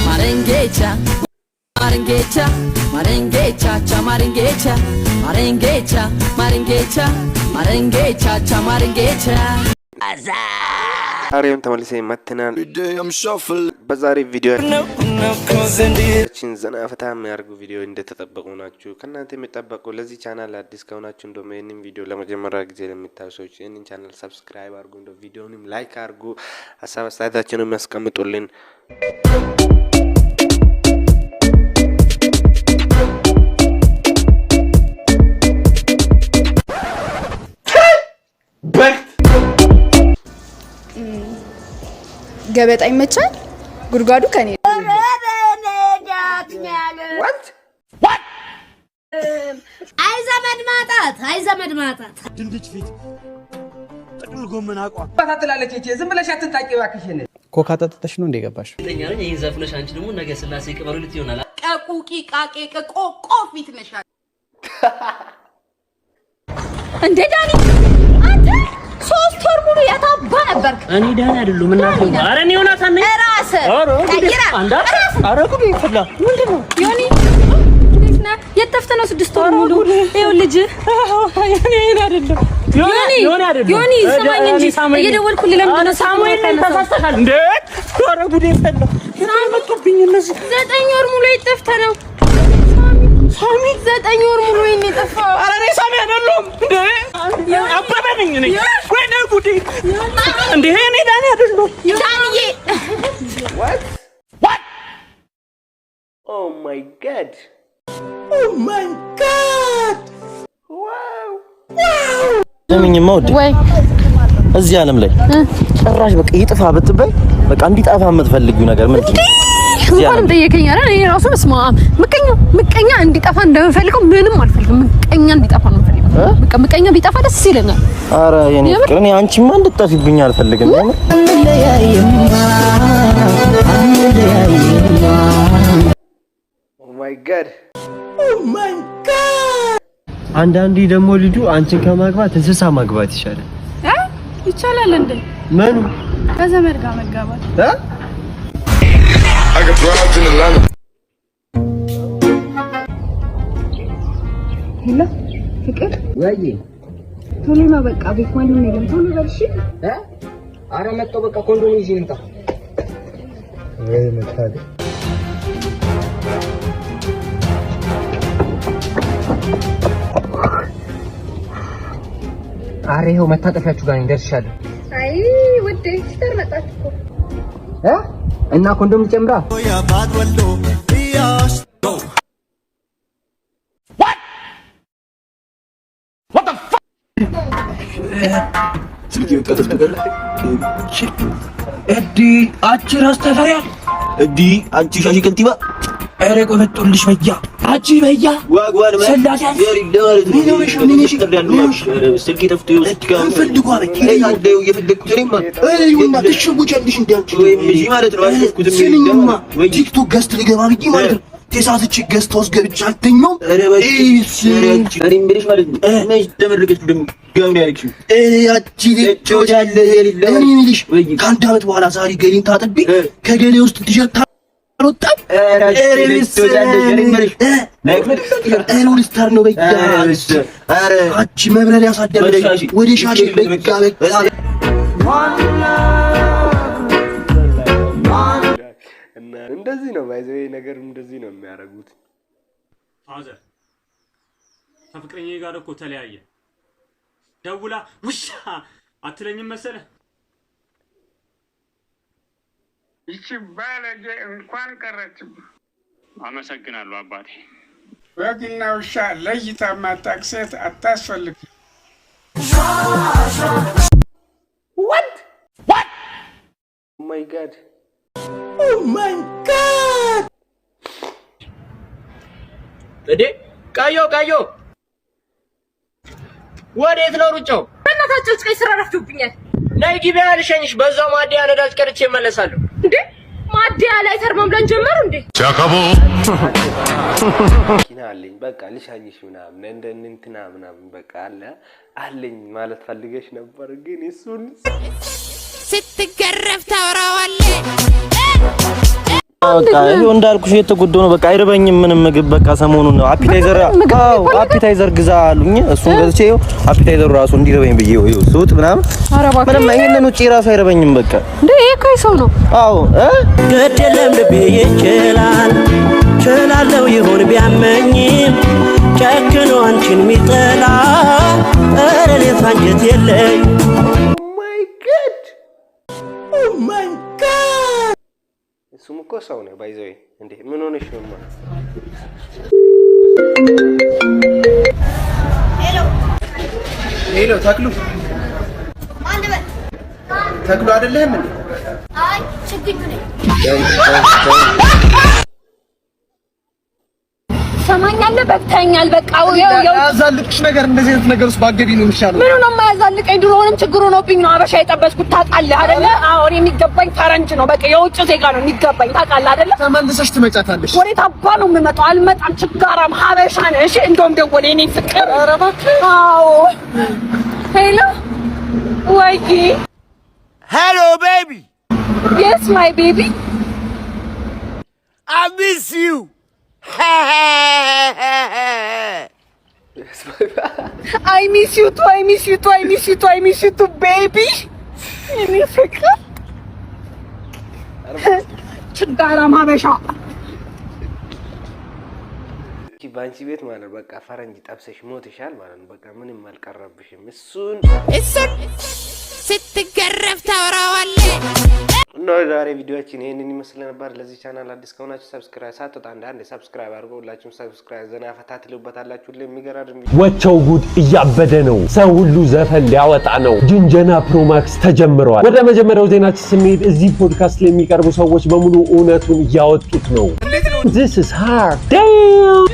ማረንጌቻ ማረንጌቻ ማረንጌቻ ቻ ማረንጌቻ ማረንጌቻ ማረንጌቻ ማረንጌቻ ቻ ማረንጌቻ። ዛሬም ተመልሰን መጥተናል። በዛሬ ቪዲዮ ዘና ፈታ የሚያደርጉ ቪዲዮ እንደተጠበቁ ናችሁ። ከእናንተ የሚጠበቁ ለዚህ ቻናል አዲስ ከሆናችሁ እንደውም ይህንን ቪዲዮ ለመጀመሪያ ጊዜ ለሚታዩ ሰዎች ይህንን channel subscribe አድርጉ፣ እንደ ቪዲዮንም like አድርጉ፣ ሀሳብ አስተያየታችሁን የሚያስቀምጡልን። ገበጣ ይመቻል። ጉድጓዱ ከኔ። አይ ዘመድ ማጣት፣ አይ ዘመድ ማጣት። ድንች ፊት፣ ጥቅል ጎመን አቋም ትላለች። ዝም ብለሽ አትንጣቂ እባክሽን። ኮካ ጠጥተሽ ነው እንደ ገባሽ? ይህን ዘፍነሽ አንቺ ደግሞ ነገ ስላሴ ቅበሩ ልት ይሆናል። ቀቁቂ ቃቄ ቀቆ ቆ ፊት ነሽ። እንዴ ዳኒ፣ አንተ 3 ወር ሙሉ የታባ ነበርክ? እኔ ዳኒ አይደለሁም እናቴ። ኧረ እኔ ዮናታን ነኝ። እራስህ ቀይራ። ኧረ ጉዴ ፈላ። ምንድን ነው? ዮኒ፣ እንዴት ነህ? የት ጠፍተህ ነው 6 ወር ሙሉ? ይኸው ልጅህ። እኔ አይደለም። ዮኒ፣ ዮኒ ስማኝ እንጂ፣ እየደወልኩልህ ለምንድን ነው? ሳሙኤል ተሳስተሻል እንዴ? ኧረ ጉዴ ፈላ። መጡብኝ እነዚህ። 9 ወር ሙሉ የት ጠፍተህ ነው? ሳሚ፣ 9 ወር ሙሉ የት ነው የጠፋኸው? ኧረ እኔ ሳሚ አይደለሁም እንዴ፣ አበበ ነኝ እኔ። ወይኔ ጉዴ! እንዴ እኔ ዳኒ አይደለሁም። ዳንዬ። Oh my God! Oh my God! Wow! ስሚኝማ ውዴ፣ ወይ። እዚህ ዓለም ላይ ጭራሽ በቃ ይጥፋ ብትባይ በቃ እንዲጠፋ የምትፈልጊው ነገር ምንድን ነው? እንኳንም ጠየቀኝ። ኧረ እኔ ራሱ በስመ አብ፣ ምቀኛ ምቀኛ እንዲጠፋ እንደምፈልገው ምንም አልፈልግም። ምቀኛ እንዲጠፋ ነው የምፈልገው። በቃ ምቀኛ ቢጠፋ ደስ ይለኛል። ኧረ የኔ ፍቅር፣ እኔ አንቺማ እንድጠፊብኝ አልፈልግም። የምር። Oh my God! Oh my God! አንዳንዴ ደግሞ ልጁ አንቺን ከማግባት እንስሳ ማግባት ይሻላል። ይቻላል እንዴ? ምኑ? ከዘመድ ጋር መጋባት። እ? Hello ፍቅር፣ ወይ። ቶሎ ነው በቃ፣ ቤት ማንም የለም። ቶሎ በል እሺ። ኧረ መጣሁ፣ በቃ ኮንዶም ይዤ ልምጣ። ወይ መታደል! ኧረ ይኸው መታጠፊያችሁ ጋር ነኝ፣ ደርሻለሁ። አይ ውዴ፣ sister መጣች እኮ። እ እና ኮንዶም ልጨምራ? እዲ አንቺ ራስ ተፈሪያል፣ እዲ አንቺ ሻሺ ከንቲባ፣ ኧረ ቆመጡልሽ በያ፣ አንቺ በያ ስላሴ። ስልኬ ጠፍቶ ስሚኝማ፣ ቲክቶክ guest ሊገባ ብዬ ማለት ነው ተሳስቼ guest house ገብቼ አልተኛውም። እኔ የምልሽ ከአንድ ዓመት በኋላ ዛሬ ገሌን ታጥቤ ከገሌ ውስጥ ቲሸርት አልወጣም። All star ነው በቃ። አንቺ መብረር ያሳደረሽ ወደ ሻሽ በቃ በቃ። እና እንደዚህ ነው by the way ነገር፣ እንደዚህ ነው የሚያደርጉት። Father፣ ከፍቅረኛዬ ጋር እኮ ተለያየ። ደውላ ውሻ አትለኝም መሰለህ? ይቺ ባለጌ እንኳን ቀረችብህ። አመሰግናለሁ አባቴ። በግና ውሻ ለይታ ማታውቅ ሴት አታስፈልግም። What? My God! Oh my God! እንዴ ቀዮ ቀዮ፣ ወዴት ነው ሩጫው? በእናትህ አጨቅጭቀኝ፣ ስራ ረፍዶብኛል። ነይ ግቢ አልሸኝሽ፣ በዛው ማደያ ነዳጅ ቀድቼ እመለሳለሁ። እንዴ፣ ማደያ ላይ ተርማምለን ጀመሩ እንዴ? መኪና አለኝ፣ በቃ ልሻኝሽ ምናምን እንደ እንትና ምናምን በቃ አለ አለኝ ማለት ፈልገሽ ነበር፣ ግን እሱን ስትገረፍ ታወራዋለህ። በቃ ይኸው እንዳልኩሽ እየተጎዳሁ ነው። በቃ አይርበኝም ምንም ምግብ። በቃ ሰሞኑን ነው appetizer፣ አዎ appetizer ግዛ አሉኝ። እሱን ገዝቼ ይኸው appetizer ኡ ራሱ እንዲርበኝ ብዬ ይኸው ስውጥ ምናምን ምንም ይሄንን ውጪ ራሱ አይርበኝም። በቃ እንዴ፣ ይሄ እኮ የሰው ነው። አዎ እ ግድ የለም ልቤ ይችላል፣ ችላለው ይሁን ቢያመኝም ጨክኖ አንቺን ሚጠላ ኧረ እኔስ አንጀት የለኝ። My God, my God! እሱም እኮ ሰው ነው። By the way፣ እንዴ ምን ሆነሽ ነው? Hello ተክሉ፣ ተክሉ አይደለህም እንዴ? አይ፣ ችግኙ ነኝ። ሰማኛለህ? በቅተኛል። በቃ ያዛልቅሽ ነገር እንደዚህ አይነት ነገር ውስጥ ባገቢ ነው የሚሻለው። ምኑ ነው የማያዛልቀኝ? ድሮውንም ችግር ሆኖብኝ ነው አበሻ የጠበስኩት፣ ታውቃለህ አይደለ? አሁን የሚገባኝ ፈረንጅ ነው። በቃ የውጭ ዜጋ ነው የሚገባኝ፣ ታውቃለህ አይደለ? ተመልሰሽ ትመጫታለሽ። ወዴት አባ ነው የምመጣው? አልመጣም። ችጋራም ሀበሻ ነህ። እሺ፣ እንደውም ደወለ የኔ ፍቅር። ኧረ እባክህ። አዎ፣ hello፣ ወይ። Hello baby. Yes, my baby. I miss you. I miss you too, I miss you too, I miss you too, I miss you too, baby. የኔ ፍቅር፣ ችጋራም ሀበሻ። በአንቺ ቤት ማለት ነው። በቃ ፈረንጅ ጠብሰሽ ሞትሻል ማለት ነው። በቃ ምንም አልቀረብሽም። እሱን እሱን ስትገረፍ ታወራዋለህ። እና ዛሬ ቪዲዮችን ይህንን ይመስል ነበር። ለዚህ ቻናል አዲስ ከሆናችሁ subscribe ሳትወጣ አንድ አንድ subscribe አድርጎ ሁላችሁም subscribe ዘና ፈታ ትሉበታላችሁ። ሁሌ የሚገራርም ወቸው ጉድ እያበደ ነው። ሰው ሁሉ ዘፈን ሊያወጣ ነው። ጅንጀና Pro Max ተጀምረዋል። ወደ መጀመሪያው ዜናችን ስንሄድ እዚህ ፖድካስት ላይ የሚቀርቡ ሰዎች በሙሉ እውነቱን እያወጡት ነው። This is hard. Damn!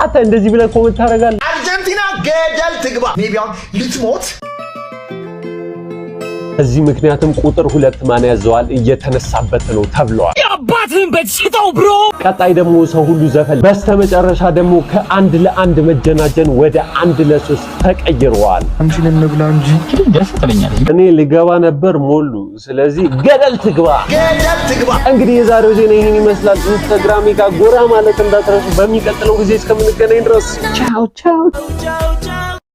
አንተ እንደዚህ ብለህ comment ታደርጋለህ? አርጀንቲና ገደል ትግባ። Maybe አሁን ልትሞት። በዚህ ምክንያትም ቁጥር 2 ማን ያዘዋል እየተነሳበት ነው ተብለዋል። የአባትህን ቤት ሽጠው bro። ቀጣይ ደግሞ ሰው ሁሉ ዘፈን፣ በስተመጨረሻ ደግሞ ከ1 ለ1 መጀናጀን ወደ 1 ለ3 ተቀይረዋል። አንቺን እንብላ እንጂ ደስ ትለኛለች። እኔ ልገባ ነበር ሞሉ። ስለዚህ ገደል ትግባ፣ ገደል ትግባ። እንግዲህ የዛሬው ዜና ይህን ይመስላል። ኢንስታግራሜ ጋር ጎራ ማለት እንዳትረሱ። በሚቀጥለው ጊዜ እስከምንገናኝ ድረስ ቻው ቻው። ቻው።